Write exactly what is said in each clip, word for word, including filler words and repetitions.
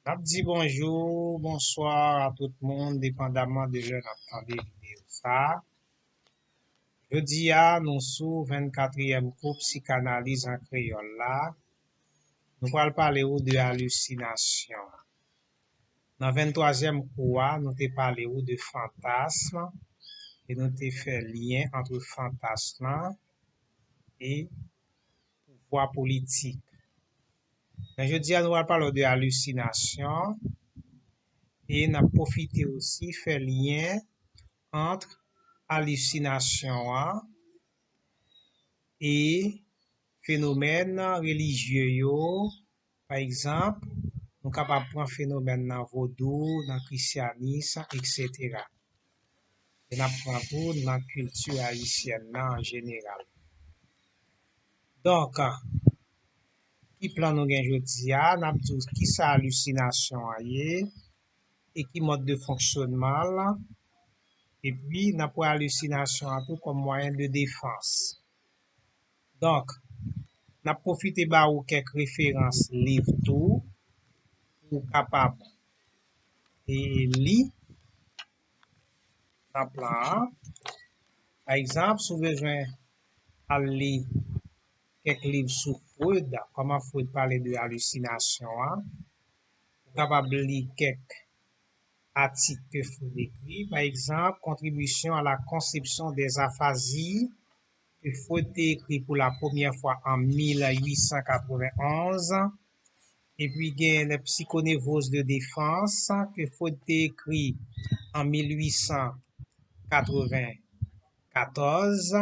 N ap di bonjou, bonswa a tout moun, depandaman de lè n ap tande videyo sa a. Jodi a, nou sou vennkatriyèm kou psikanaliz an kreyòl la. Nou pral pale ou de alisinasyon. Nan venntwazyèm kou a, nou te pale ou de fantasm e nou te fè lyen ant fantasm lan e pouvwa politik. Men jodi a, nou pral pale w de alisinasyon e n ap pwofite osi fè lyen ant alisinasyon an e fenomèn relijye yo. Pa egzanp, nou kapab pran fenomèn nan vodou, nan krisyanis, etsetera. E n ap pran tou nan kilti ayisyèn nan an jeneral. Donk, ki plan nou gen jodi a? N ap di w kisa alisinasyon an ye e ki mòd de fonksyonman l. Epi, n ap wè alisinasyon an tou kòm mwayen de defans. Donk, n ap pwofite ba ou kèk referans liv tou pou w kapab e, li nan plan an. Pa egzanp, si w bezwen al li kèk liv sou Freud, kòman Freud pale de alisinasyon an, ou kapab li kèk atik ke Freud ekri, pa egzanp, Contribution à la conception des aphasies, ke Freud te ekri pou la premyè fwa an mil uit san katrevenn onz, epi gen Les psychonevoses de défense, ke Freud te ekri an mil uit san katrevenn katòz,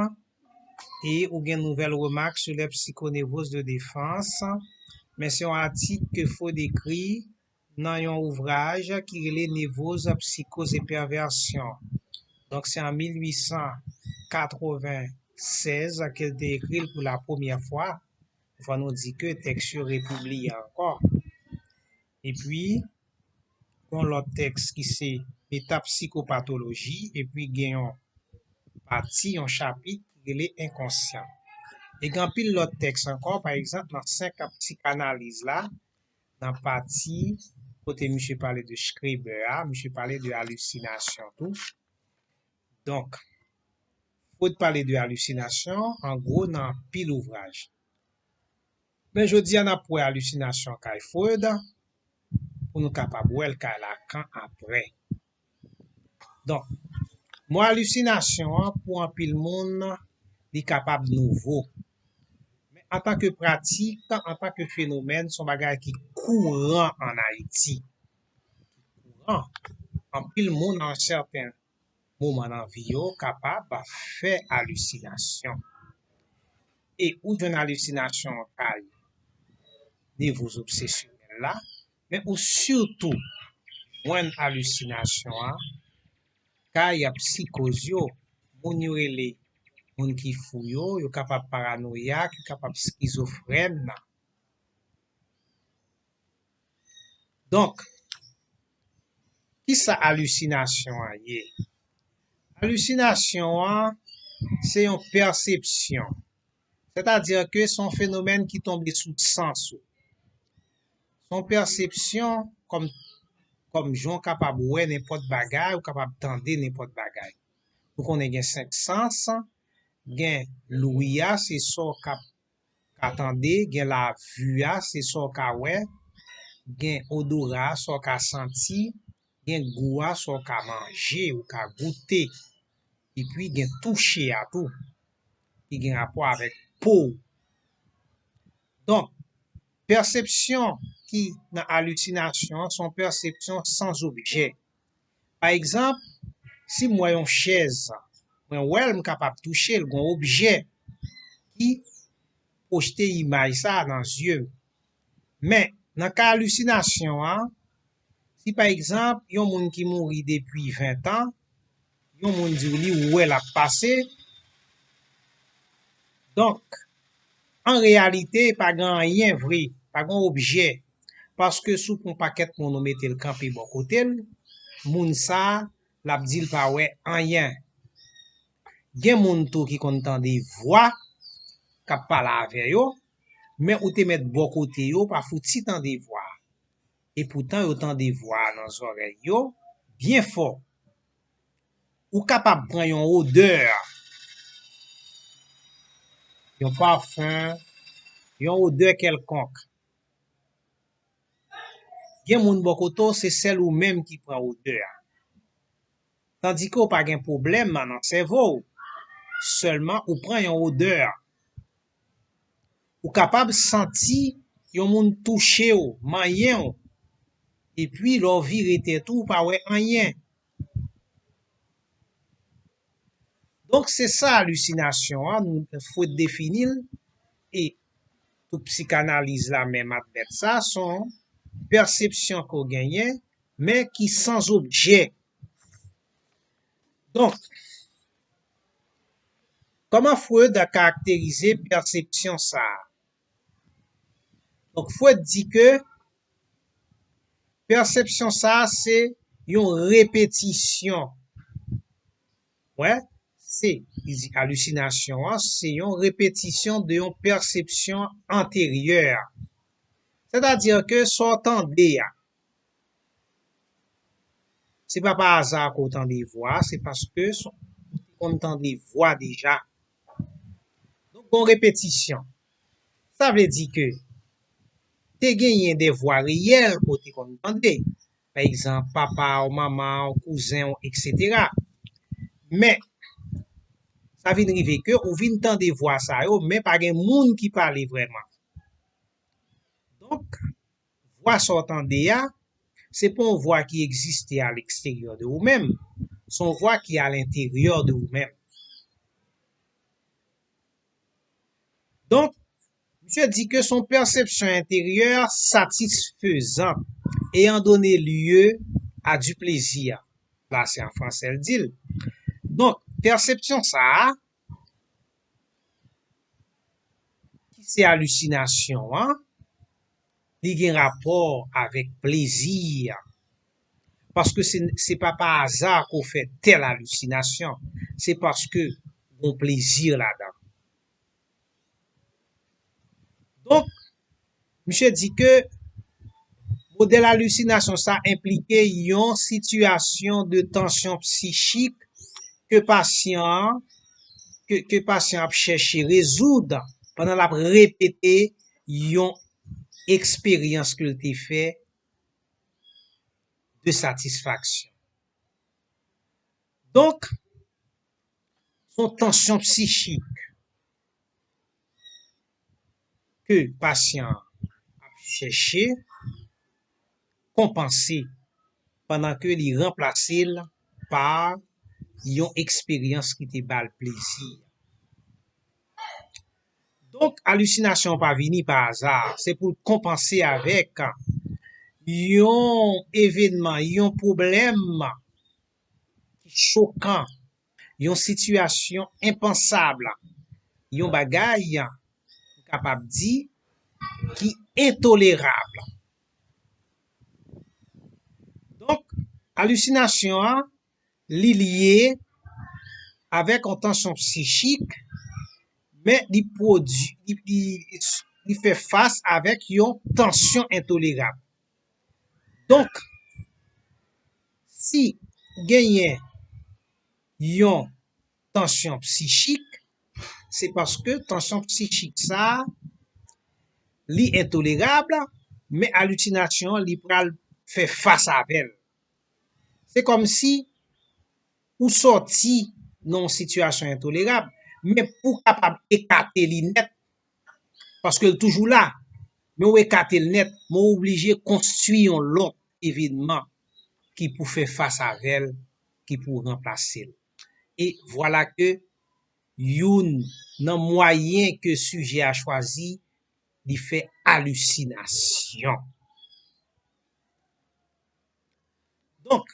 e ou gen Nouvelles remarques sur les psychonevoses de défense, men se yon atik ke Freud ekri nan yon ouvraj ki rele Névrose, Psychose et Perversion. Donk, se an mil uit san katrevenn sèz ke l te ekri l pou la premyè fwa. Fò nou di ke tèks yo repibliye ankò. Epi, yon lòt tèks ki se Métapsychopathologie, epi gen yon pati, yon chapit ki rele Enkonsyan. E gen anpil lòt tèks ankò, pa egzanp, nan senk psikanaliz la, nan pati kote misye pale de Schreber a, misye pale de alisinasyon tou. Donk, Freud pale de alisinasyon, an gwo, nan anpil ouvraj. Men jodi a, n ap wè alisinasyon kay Freud, pou nou kapab wè l kay Lacan apre. Donk, mo alisinasyon an, pou anpil moun, li kapab nouvo. Men antanke pratik, antanke fenomèn, se yon bagay ki kouran ann Ayiti. Kouran. Anpil moun, a yon sèten moman nan vi yo, kapab fè alisinasyon. E ou jwenn alisinasyon an kay nevoz obsesyonèl la, men ou sitou jwenn alisinasyon an kay psikoz yo, moun yo rele moun ki fou yo, yo kapab paranoyak, yo kapab skizofrèn. Donk, kisa alisinasyon an ye? Alisinasyon an, se yon pèsepsyon. Sètadi ke se yon fenomèn ki tonbe sou sans ou. Se yon pèsepsyon kòm, kòm jan w kapab wè nenpòt bagay, ou kapab tande nenpòt bagay. Nou konnen gen senk sans, gen lwi a, se sa w kap ka tande, gen lavi a, se sa w ka wè, gen odora a, sa w ka santi, gen gou a, sa w ka manje, ou ka goute. Epi gen touche a tou, ki gen rapò avèk po w. Donk, pèsepsyon ki nan alisinasyon an se yon pèsepsyon san objè. Pa egzanp, si m wè yon chèz, mwen wè l, m kapab touche l, gen yon objè ki pwojte imaj sa a nan zye m. Men, nan ka alisinasyon an, si pa egzanp, yon moun ki mouri depi ven tan, yon moun di w li wè l ap pase, donk, an reyalite, pa gen anyen vre, pa gen yon objè, paske si w pran yon pakèt moun ou mete l kanpe bò kote l, moun sa a, l ap di l pa wè anyen. Gen moun tou ki konn tande vwa k ap pale avè yo, men ou te mèt bò kote yo, w pa fouti tande vwa a. Epoutan, yo tande vwa a nan zòrèy yo byen fò. Ou kapab pran yon odè, yon pafen, yon odè kèlkonk. Gen moun bò kote w, se sèl ou menm ki pran odè a. Tandike w pa gen pwoblèm nan sèvo w, sèlman ou pran yon odè. Ou kapab santi yon moun touche w, manyen w, epi lè w vire tèt ou, ou pa wè anyen. Donk, se sa alisinasyon an, nou, Freud defini l, e tout psikanaliz la menm admèt sa, se yon pèsepsyon ke w genyen, men ki san objè. Donk, kòman Freud a karakterize pèsepsyon sa a? Donk, Freud di ke pèsepsyon sa a se yon repetisyon. Wè, se, li di alisinasyon an, se yon repetisyon de yon pèsepsyon anteryè. Sètadi ke sa w tande a, se pa pa aza ke w tande vwa, se paske w te konn tande vwa deja. Donk, gon repetisyon. Sa vle di ke te genyen de vwa reyèl ke w te konn tande. Pa egzanp, papa w, manman w, kouzen w, etsetera. Men, sa vin rive ke ou vin tande vwa sa yo, men pa gen moun ki pale vrèman. Donk, vwa sa w tande a, se pa yon vwa ki egziste aleksteryè de ou menm. Se yon vwa ki alenteryè de ou menm. Donk, misye di ke se yon pèsepsyon enteryè satisfezan, ayant donné lieu à du plaisir. La, se an fransè l di l. Donk, pèsepsyon sa a, ki se alisinasyon an, li gen rapò avèk plezi. Paske se, se pa pa aza ke w fè tèl alisinasyon. Se paske gon plezi ladan. Donk, misye di ke modèl alisinasyon sa enplike yon sitiyasyon de tansyon psichik ke pasyan an, ke, ke pasyan ap chèche rezoud pandan l ap repete yon eksperyans ke l te fè de satisfaksyon. Donk, se yon tansyon psichik ke pasyan an ap chèche konpanse pandan ke li ranplase l pa yon eksperyans ki te ba l plezi. Donk, alisinasyon pa vini pa aza. Se pou l konpanse avèk yon evènman, yon pwoblèm ki chokan, yon sitiyasyon enpansab, yon bagay, m kapab di, ki entolerab. Donk, alisinasyon an, li lye avèk yon tansyon psichik, men li pwodui, li, li, li fè fas avèk yon tansyon entolerab. Donk, si genyen yon tansyon psichik, se paske tansyon psichik sa a, li entolerab, men alisinasyon an, li pral fè fas avè l. Se kòmsi ou sòti nan yon sitiyasyon entolerab, men pou w kapab ekate li nèt, paske l toujou la, men w ekate l nèt, men w oblije konstwi yon lòt evènman ki pou fè fas avè l, ki pou ranplase l. E vwala ke youn nan mwayen ke sijè a chwazi, li fè alisinasyon. Donk,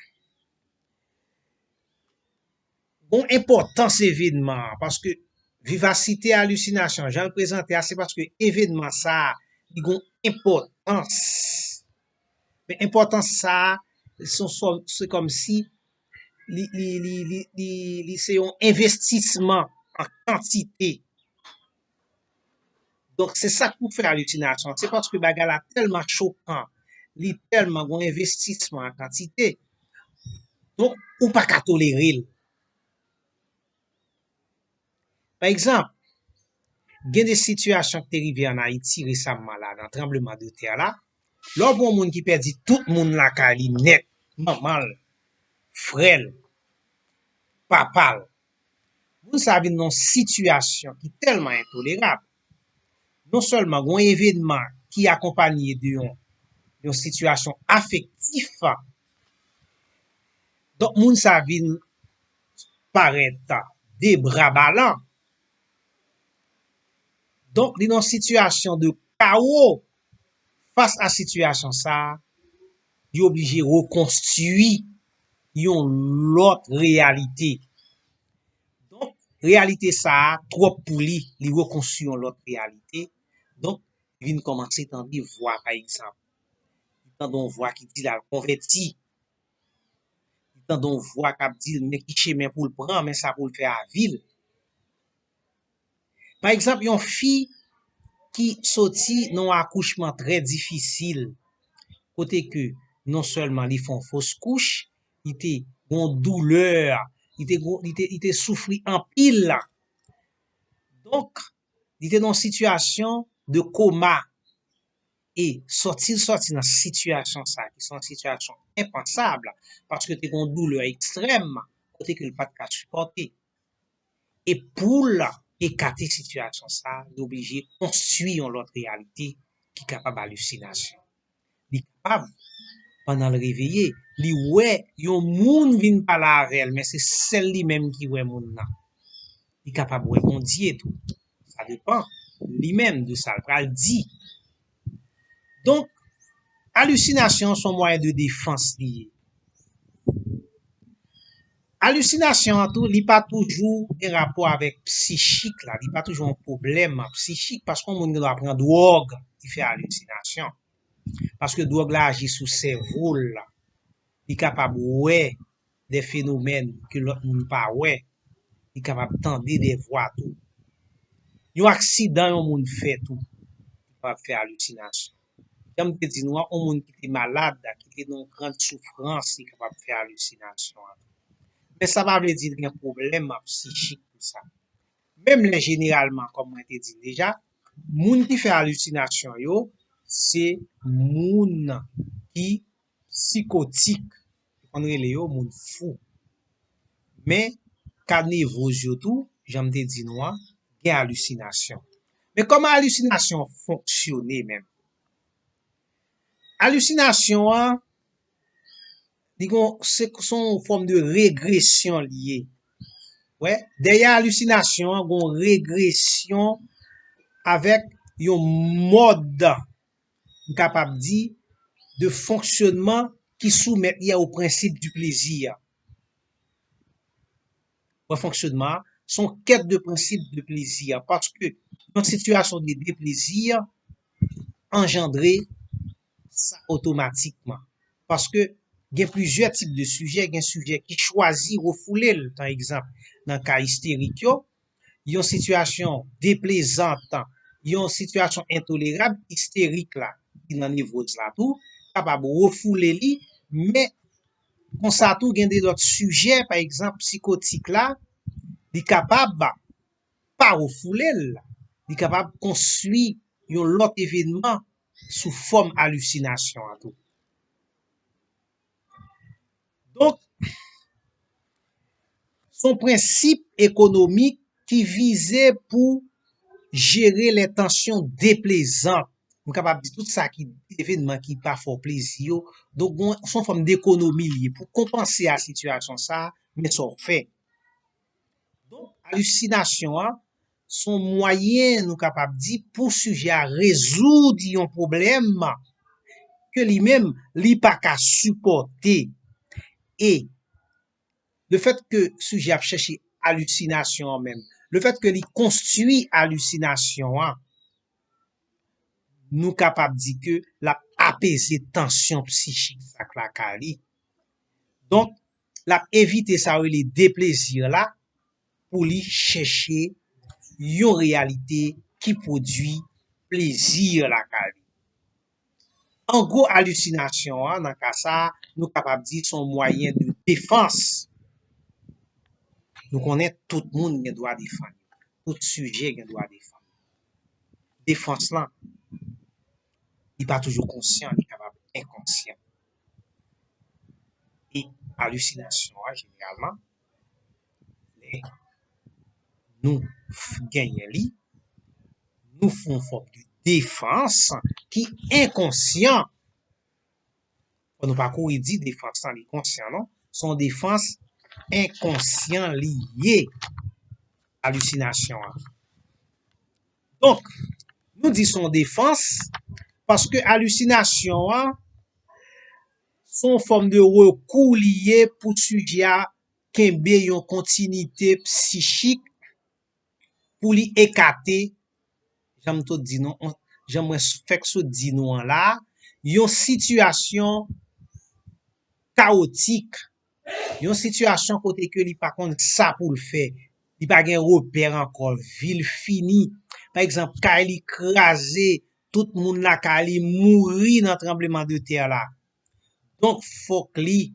gon enpòtans evènman an, paske vivasite alisinasyon, jan l prezante a, se paske evènman sa a, li gon enpòtans. Men enpòtans sa a, se, se, se kòmsi li, li, li, li, li, li se yon envestisman an kantite. Donk, se sa k pou fè alisinasyon. Se paske bagay la tèlman chokan, li tèlman gen yon envestisman an kantite. Donk, ou pa ka tolere l. Pa egzanp, gen de sitiyasyon ki te rive ann Ayiti resamman la, nan tranbleman de tè la. Lè w pran yon moun ki pèdi tout moun lakay li nèt, manman l, frè l, papa l, moun sa vin nan yon sitiyasyon ki tèlman entolerab. Non sèlman gen yon evenman ki akonpanye de yon, yon sitiyasyon afektif, donk moun sa vin parèt de bra balan. Donk, li nan sitiyasyon de kawo. Fas a sitiyasyon sa a, li oblije rekonstwi yon lòt reyalite. Donk, reyalite sa a twòp pou li, li rekonstwi yon lòt reyalite. Donk, li vin kòmanse tande vwa, pa egzanp. Li tande yon vwa ki di l al konvèti. Li tande yon vwa k ap di l men ki chemen pou l pran, men sa pou l fè a vi l. Pa egzanp, yon fi ki soti nan yon akouchman trè difisil, kote ke non sèlman li fè yon fos kouch, li te gen yon doulè, li te, li te, li te soufri anpil. Donk, li te nan yon sitiyasyon de koma. E sòti l sòti nan sitiyasyon sa, ki se yon sitiyasyon enpansab, paske te gen yon doulè ekstrèm, kote ke l pa t ka sipòte. E pou l ekate sitiyasyon sa, li oblije konstwi yon lòt reyalite ki kapab alisinasyon. Li kapab, pandan l reveye, li wè yon moun vin pale avè l, men se sèl li menm ki wè moun nan. Li kapab wè Bondye tou. Sa depann li menm de sa l pral di. Donk, alisinasyon se yon mwayen de defans li ye. Alisinasyon an tou, li pa toujou gen rapò avèk psichik la, li pa toujou yon pwoblèm psichik, paske yon moun gen dwa pran dwòg ki fè alisinasyon. Paske dwòg la aji sou sèvo l la. Li kapab wè de fenomèn ke lòt moun pa wè. Li kapab tande de vwa tou. Yon aksidan yon moun fè tou, li kapab fè alisinasyon. Jan m te di nou an, yon moun ki te malad, ki te nan yon gran soufrans, li kapab fè alisinasyon an. Men sa pa vle di l gen pwoblèm psichik pou sa. Menm lè jeneralman, kòm mwen te di l deja, moun ki fè alisinasyon yo, se moun ki sikotik, yo konn rele yo moun fou. Men, ka nevoz yo tou, jan m te di nou an, gen alisinasyon. Men kòman alisinasyon fonksyone menm? Alisinasyon an, li gon, se, se yon fòm de regresyon li ye. Wè, dèyè alisinasyon an, gon regresyon avèk yon mòd, m kapab di, de fonksyonman ki soumèt li a o prensip di plezi. Wè fonksyonman an, se yon kèt de prensip de plezi, paske yon sitiyasyon de deplezi anjandre sa otomatikman. Paske gen plizyè tip de sijè, gen sijè ki chwazi refoule l, pa egzanp, nan ka isterik yo, yon sitiyasyon deplezan, yon sitiyasyon entolerab, isterik la, ki nan nevoz la tou, kapab refoule li, men konsa tou gen de lòt sijè, pa egzanp, sikotik la, li kapab pa refoule l, li kapab konstwi yon lòt evenman sou fòm alisinasyon an tou. Donk, se yon prensip ekonomik ki vize pou jere lè tansyon deplezan. M kapab di tout sa ki evenman ki pa fè w plezi yo. Donk, gon, se yon fòm dekonomi li ye pou konpanse a sitiyasyon sa a, men sa w fè. Donk, alisinasyon an, se yon mwayen, nou kapab di, pou sijè a rezoud yon pwoblèm ke li menm, li pa ka sipòte. E lefèt ke sijè ap chèche alisinasyon an menm, lefèt ke li konstwi alisinasyon an, nou kapab di ke l ap apeze tansyon psichik sa k lakay li. Donk, l ap evite sa yo rele deplezi la pou li chèche yon reyalite ki pwodui plezi lakay li. An gwo, alisinasyon an, nan ka sa a, nou kapab di se yon mwayen de defans. Nou konnen tout moun gen dwa defann yo. Tout sijè gen dwa defann yo. Defans lan, li pa toujou konsyan, li kapab enkonsyan. E alisinasyon an, jeneralman, lè nou f- genyen li, nou fè yon fòm de defans ki enkonsyan. Fò nou pa kouri di defans lan li konsyan, non. Se yon defans enkonsyan li ye, alisinasyon an. Donk, nou di se yon defans paske alisinasyon an se yon fòm de rekou li ye pou sijè a kenbe yon kontinite psichik pou li ekate, jan m sot di nou, jan mwen fèk sot di nou an la, yon sitiyasyon kawotik, yon sitiyasyon kote ke li pa konn sa pou l fè, li pa gen repè ankò, vi l fini. Pa egzanp, kay li kraze, tout moun lakay li mouri nan tranbleman de tè la. Donk, fòk li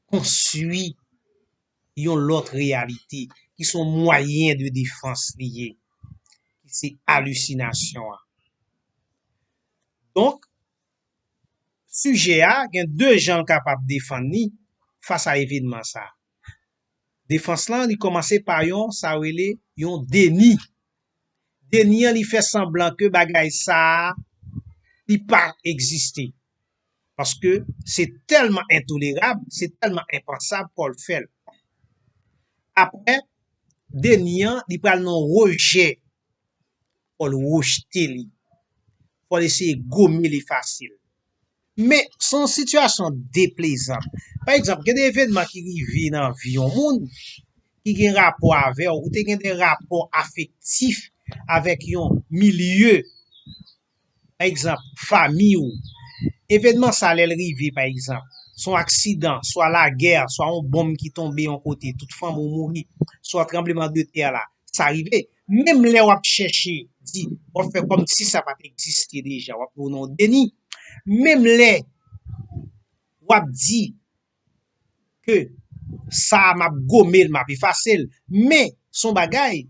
konstwi yon lòt reyalite, ki se yon mwayen de defans li ye, ki se alisinasyon an. Donk, sijè a gen de jan l kapab defann li fas a evenman sa a. Defans lan, li kòmanse pa yon, sa yo rele yon deni. Deni an, li fè sanblan ke bagay sa a, li pa egziste. Paske se tèlman entolerab, se tèlman enpansab, fò l fè l. Apre, deni an, li pral nan rejè. Fò l rejte li. Fò l eseye gome l, efase l. Men, se yon sitiyasyon deplezan. Pa egzanp, gen de evenman ki rive nan vi yon moun, ki gen rapò avè w, ou te gen de rapò afektif avèk yon milye, pa egzanp, fanmi w. Evenman sa, lè l rive, pa egzanp, se yon aksidan, swa lagè, swa yon bonm ki tonbe yon kote, tout fanmi w mouri, swa tranbleman de tè la, sa rive. Menm lè w ap chèche di, w ap fè kòmsi sa pa t egziste deja, w ap nan yon deni. Menm lè w ap di ke sa a, m ap gome l, m ap efase l, men se yon bagay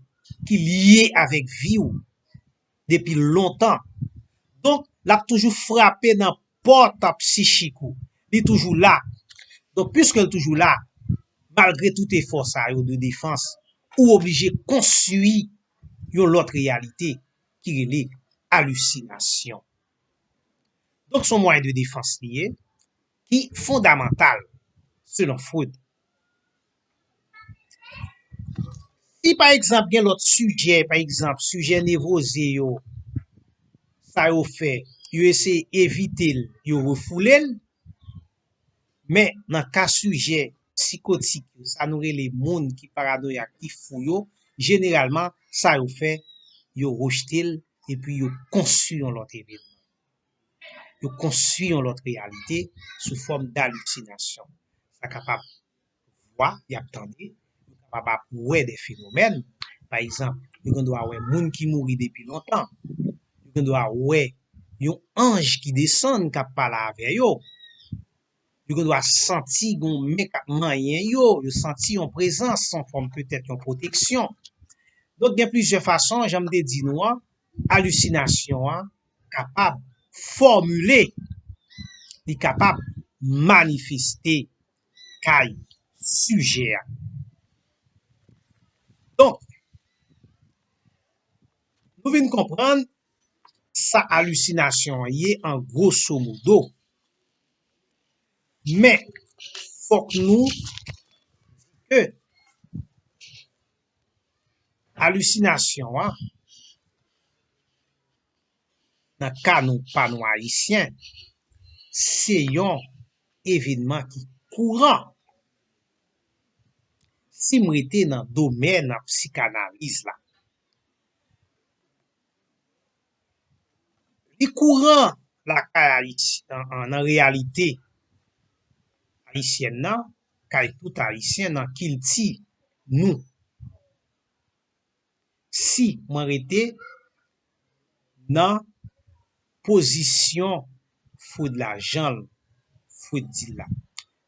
ki lye avèk vi w depi lontan. Donk, l ap toujou frape nan pòt psichik ou. Li toujou la. Donk, piske l toujou la, malgre tout efò sa yo de defans, ou oblije konstwi yon lòt reyalite ki rele alisinasyon. Donk, se yon mwayen de defans li ye, ki fondamantal, selon Freud. Si, pa egzanp, gen lòt sijè, pa egzanp, sijè nevoze yo, sa yo fè, yo eseye evite l, yo refoule l, men nan ka sijè sikotik yo, sa nou rele moun ki paranoyak, ki fou yo, jeneralman, sa yo fè, yo rejte l, epi yo konstwi yon lòt evenman. Yo konstwi yon lòt reyalite sou fòm dalisinasyon. Sa kapab vwa y ap tande, yo kapab ap wè de fenomèn. Pa egzanp, yo gen dwa wè moun ki mouri depi lontan. Yo gen dwa wè yon anj ki desann, k ap pale avè yo. Yo gen dwa santi gen yon men k ap manyen yo, yo santi yon prezans, yon fòm petèt yon pwoteksyon. Donk, gen plizyè fason, jan m te di nou an, alisinasyon an kapab fòmile, li kapab manifeste kay sijè a. Donk, nou vin konprann sa alisinasyon an ye an gwoso modo. Men, fòk nou di ke alisinasyon an, nan ka nou pa nou ayisyen, se yon evenman ki kouran. Si m rete nan domèn sikanaliz la, li kouran lakay ayisyen, nan, nan reyalite ayisyèn nan, kay tout ayisyen, nan kilti nou. Si mwen rete nan pozisyon Fred la, jan l, Fred di l la.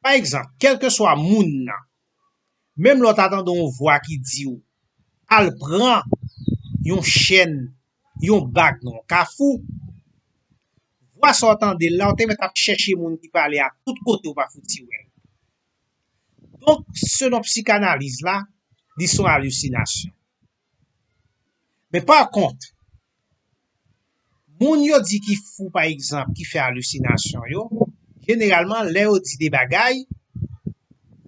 Pa egzanp, kèlkeswa moun nan, menm lè w ta tande yon vwa ki di w, al pran yon chèn, yon bag nan yon kafou, vwa sa w tande l la, w te mèt ap chèche moun ki pale a tout kote w pa fouti wè l. Donk, selon psikanaliz la, li se yon alisinasyon. Men pa kont, moun yo di ki fou, pa egzanp, ki fè alisinasyon yo, jeneralman, lè yo di de bagay,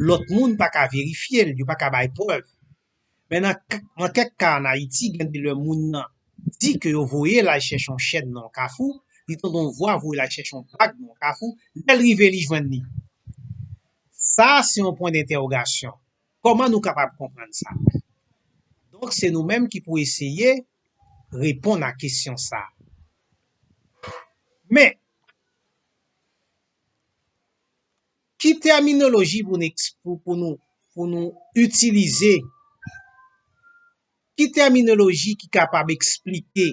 lòt moun pa ka verifye l, yo pa ka bay prèv. Men nan k-, nan kèk ka ann Ayiti, gen de lè moun nan di ke yo voye l al chèche yon chèn nan yon kafou, li tande yon vwa voye l al chèche yon bag nan yon kafou, lè l rive, li jwenn li. Sa, se yon pwen dentèwogasyon. Kòman nou kapab konprann sa? Donk, se nou menm ki pou eseye reponn a kesyon sa a. Men, ki tèminoloji pou nou eks-, pou, pou nou, pou nou itilize? Ki tèminoloji ki kapab eksplike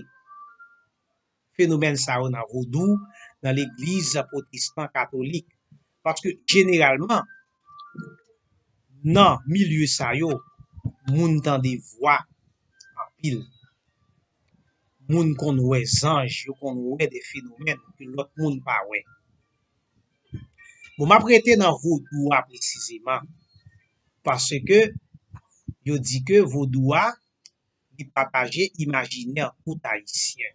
fenomèn sa yo nan vodou, nan legliz pwotestan katolik? Paske jeneralman, nan milye sa yo, moun tande vwa anpil. Moun konn wè zanj, yo konn wè de fenomèn ke lòt moun pa wè. Bon, m ap rete nan vodou a presizeman, paske yo di ke vodou a, li pataje imajinè tout Ayisyen.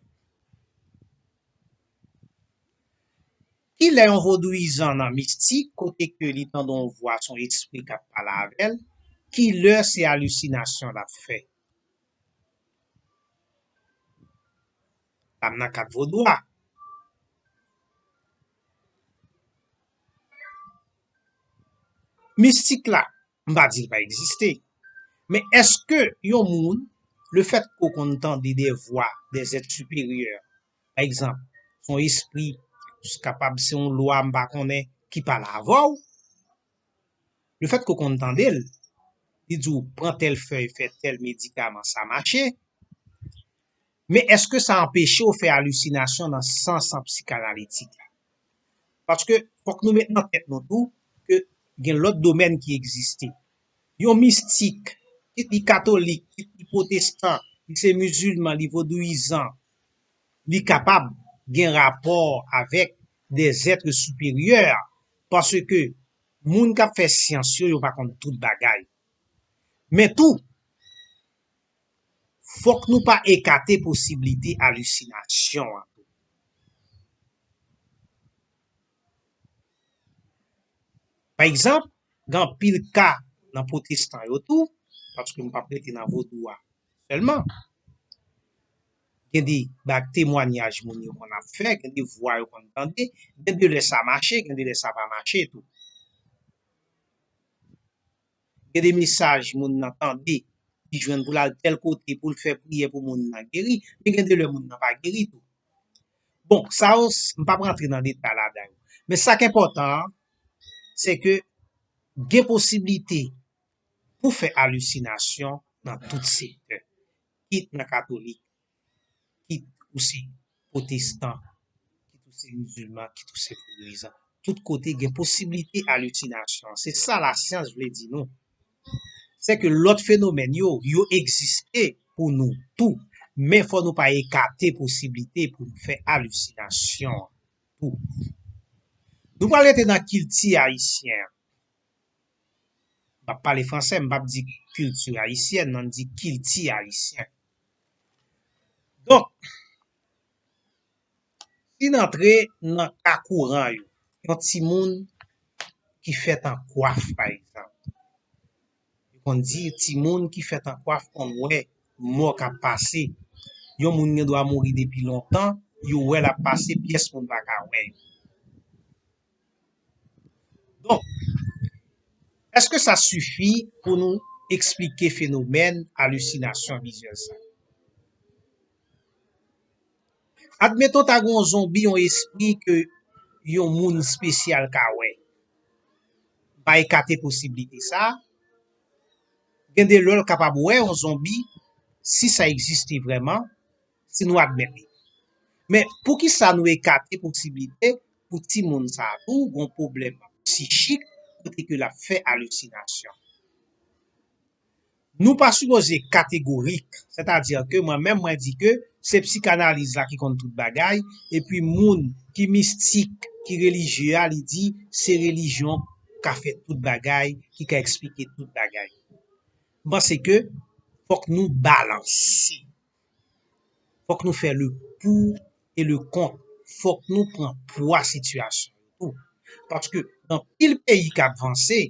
Kilè yon vodouyizan nan mistik, kote ke li tande yon vwa, se yon espri k ap pale avè l, kilè se alisinasyon l ap fè? Sa m nan kad vodou a. Mistik la, m pa di l pa egziste. Men èske yon moun, lefètke w konn tande de vwa, de zèt siperyè, pa egzanp, se yon espri, kapab se yon lwa, m pa konnen, ki pale avè w, lefètke w konn tande l, li di w pran tèl fèy, fè tèl medikaman, sa mache. Men èske sa anpeche w fè alisinasyon nan sans an psikanalitik la? Paske fòk nou met nan tèt nou tou ke gen lòt domèn ki egziste. Yon mistik, kit li katolik, kit li pwotestan, kit li se mizilman, li vodouyizan, li kapab gen rapò avèk de zèt siperyè, paske moun k ap fè syans yo, yo pa konn tout bagay. Men tou, fòk nou pa ekate posiblite alisinasyon an tou. Pa egzanp, gen anpil ka nan pwotestan yo tou, paske m p ap rete nan vodou a sèlman. Gen de ba-, temwayaj moun yo konn ap fè, gen de vwa yo konn tande, gen de lè sa mache, gen de lè sa pa mache tou. Gen de mesaj moun nan tande, li jwenn pou l al tèl kote, pou l fè priyè pou moun nan geri, men gen de lè moun nan pa geri tou. Bon, sa yo, s-, m p ap rantre nan detay ladan yo. Men sa k enpòtan an, se ke gen posiblite pou fè alisinasyon nan tout sektè, kit nan katolik, kit ou se pwotestan, kit ou se mizilman, kit ou se vodouyizan. Tout kote gen posiblite alisinasyon. Se sa lasyans vle di nou. Se ke lòt fenomèn yo, yo egziste pou nou tou, men fò nou pa ekate posiblite pou nou fè alisinasyon an tou. Nou pral rete nan kilti ayisyen an. M ap pale fransè, m p ap di kilti ayisyèn, nan, m di kilti ayisyen. Donk, si n antre nan ka kouran yo, yon timoun ki fèt an kwaf, pa egzanp, yo konn di timoun ki fèt an kwaf konn wè mò k ap pase. Yon moun gen dwa mouri depi lontan, yo wè l ap pase, pyès moun pa ka wè yo. Donk, èske sa sifi pou nou eksplike fenomèn alisinasyon vizyèl sa? Admeton, ta gen yon zonbi, yon espri ke yon moun espesyal ka wè. M pa ekate posiblite sa. Gen de lè l kapab wè yon zonbi, si sa egziste vrèman, si nou admèt li. Men, poukisa nou ekate posiblite pou timoun sa a tou gen yon pwoblèm psichik kote ke l ap fè alisinasyon. Nou pa sipoze kategorik, sètadi ke mwen menm mwen di ke se psikanaliz la ki konn tout bagay, epi moun ki mistik, ki relijye a, li di se relijyon k ka fè tout bagay, ki ka eksplike tout bagay. M panse ke fòk nou balanse. Fòk nou fè le pou e le kont. Fòk nou pran pwa sitiyasyon yo tou. Paske gen anpil peyi k ap vanse,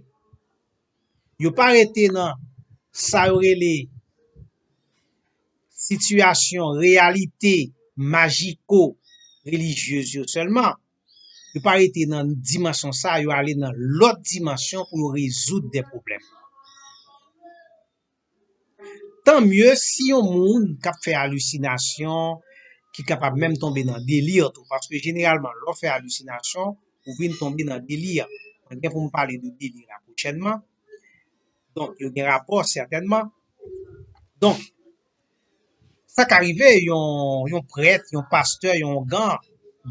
yo pa rete nan sa yo rele sitiyasyon, reyalite majiko-relijyez yo sèlman. Yo pa rete nan dimansyon sa, yo ale nan lòt dimansyon pou yo rezoud de pwoblèm. Tan mye si yon moun k ap fè alisinasyon, ki kapab menm tonbe nan deli tou, paske jeneralman, lè w fè alisinasyon, ou vin tonbe nan deli. Mwen gen pou m pale de deli la pwochènman. Donk, yo gen rapò sètènman. Donk, sa ka rive yon, yon prèt, yon pastè, yon ougan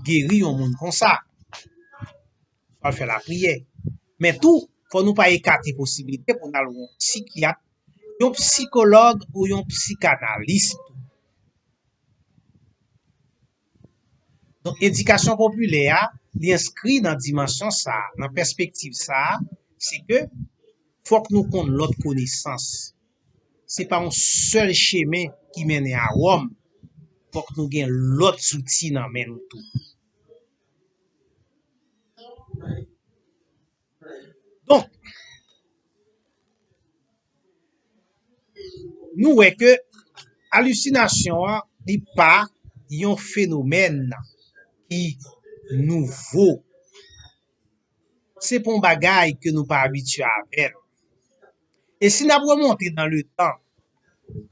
geri yon moun konsa. Al fè lapriyè. Men tou, fò nou pa ekate posiblite pou n al wè yon psikyat, yon psikològ ou yon psikanalis tou. Donk, edikasyon popilè a, li enskri nan dimansyon sa a, nan pèspektiv sa a, se ke fòk nou konn lòt konesans. Se pa yon sèl chemen ki mennen a Wòm. Fòk nou gen lòt zouti nan men nou tou. Donk, nou wè ke alisinasyon an, li pa yon fenomèn ki nouvo. Se pa yon bagay ke nou pa abitye avè l. E si n ap remonte nan le tan,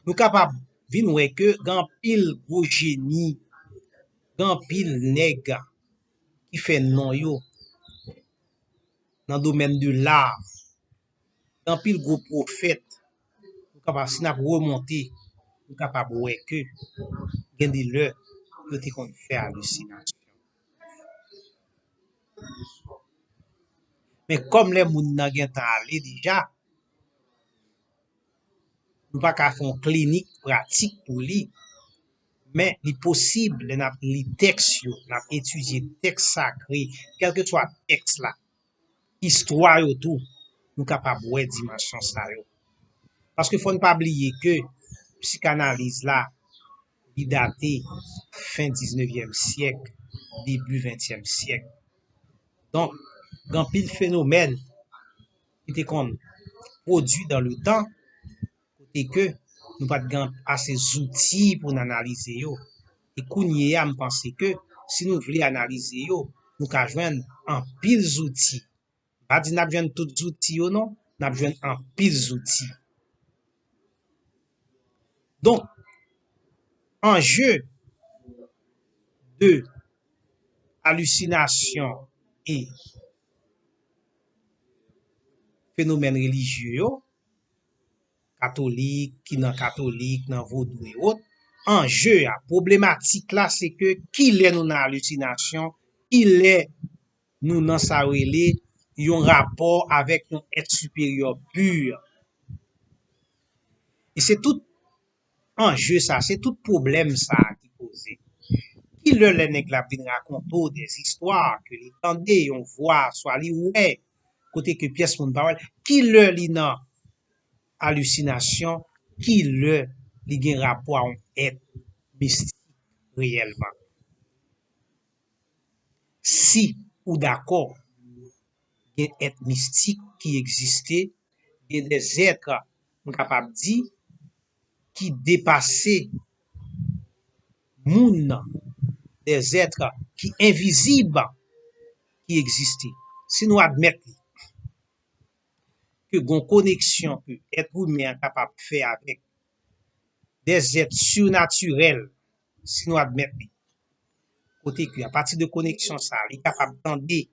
nou kapab vin wè ke gen anpil gwo jeni, gen anpil nèg ki fè non yo nan domèn de la, gen anpil gwo pwofèt, nou kapab, si n ap remonte, nou kapab wè ke gen de lè yo te konn fè alisinasyon. Men kòm lè moun nan gentan ale deja, nou pa ka fè yon klinik pratik pou li. Men li posib, lè n ap li tèks yo, n ap etidye tèks sakre, kèlkeswa tèks la, istwa yo tou, nou kapab wè dimansyon sa yo. Paske fò n pa bliye ke psikanaliz la, li date fen diznevyèm syèk, debi ventyèm syèk. Donk, gen anpil fenomèn ki te konn pwodui dan le tan, kote ke nou pa t gen ase zouti pou n analize yo. E kounye a, m panse ke si nou vle analize yo, nou ka jwenn anpil zouti. M pa di n ap jwenn tout zouti yo non, n ap jwenn anpil zouti. Donk, anje de alisinasyon e fenomèn relijye yo, katolik, ki nan katolik, nan vodou e wòt, anje a, pwoblematik la, se ke kilè nou nan alisinasyon, kilè nou nan sa yo rele yon rapò avèk yon èt siperyè pi. E se tout anje sa, se tout pwoblèm sa ki poze. Kilè lè nèg la vin rakonte w dè zistwa ke li tande, yon vwa, swa li wè, kote ke pyès moun pa wè l, kilè li nan alisinasyon, kilè li gen rapò a yon èt mistik reyèlman. Si ou dakò, gen èt mistik ki egziste, gen dè zèt, m kapab di, ki depase moun nan, dè zèt ki envizib ki egziste. Si nou admèt li, ke gen yon koneksyon ke èt imen an kapab fè avèk dè zèt sinatirèl, si nou admèt li, kote ke apati de koneksyon sa, li kapab tande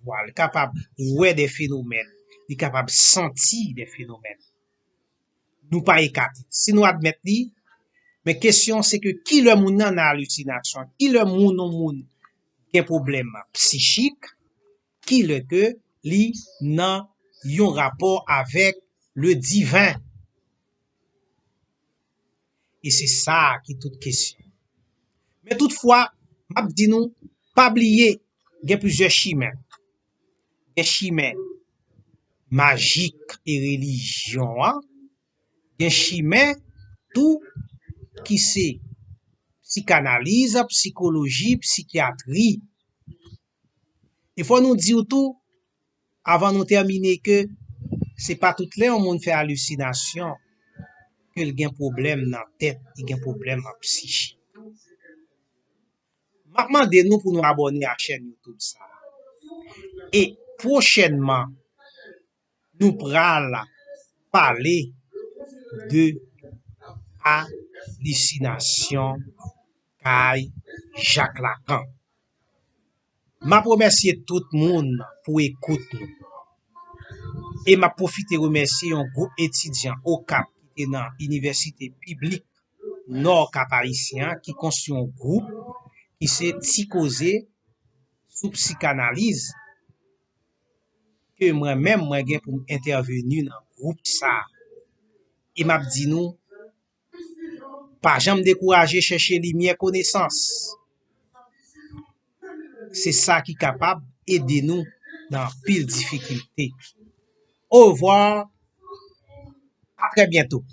vwa, li kapab wè dè fenomèn, li kapab santi dè fenomèn. Nou pa ekate. Si nou admèt li, men kesyon se ke kilè moun nan nan alisinasyon, kilè moun yon moun gen pwoblèm psichik, ki lè ke li nan yon rapò avèk le diven. E se sa ki tout kesyon. Men toutfwa, m ap di nou, pa bliye, gen plizyè chimen. Gen chimen majik e relijyon an, gen chimen tou ki se psikanaliz, psikoloji, psikyatri. E fò nou di w tou, avan nou tèmine, ke se pa tout lè yon moun fè alisinasyon ke l gen pwoblèm nan tèt, li gen pwoblèm an psichik. M ap mande nou pou nou abòne a chèn YouTube sa a. E pwochènman, nou pral pale de alisinasyon kay Jak Lakan. M ap remèsye tout moun pou ekout nou. E m ap pwofite remèsye yon gwoup etidyan Okap ki te nan Inivèsite Piblik Nò Kap Ayisyen an, ki konstwi yon gwoup ki se Ti Koze sou Psikanaliz, ke mwen menm mwen gen pou m entèveni nan gwoup sa a. E m ap di nou, pa janm dekouraje chèche limyè konesans. Se sa ki kapab ede nou nan anpil difikilte. Au revoir. À très bientôt.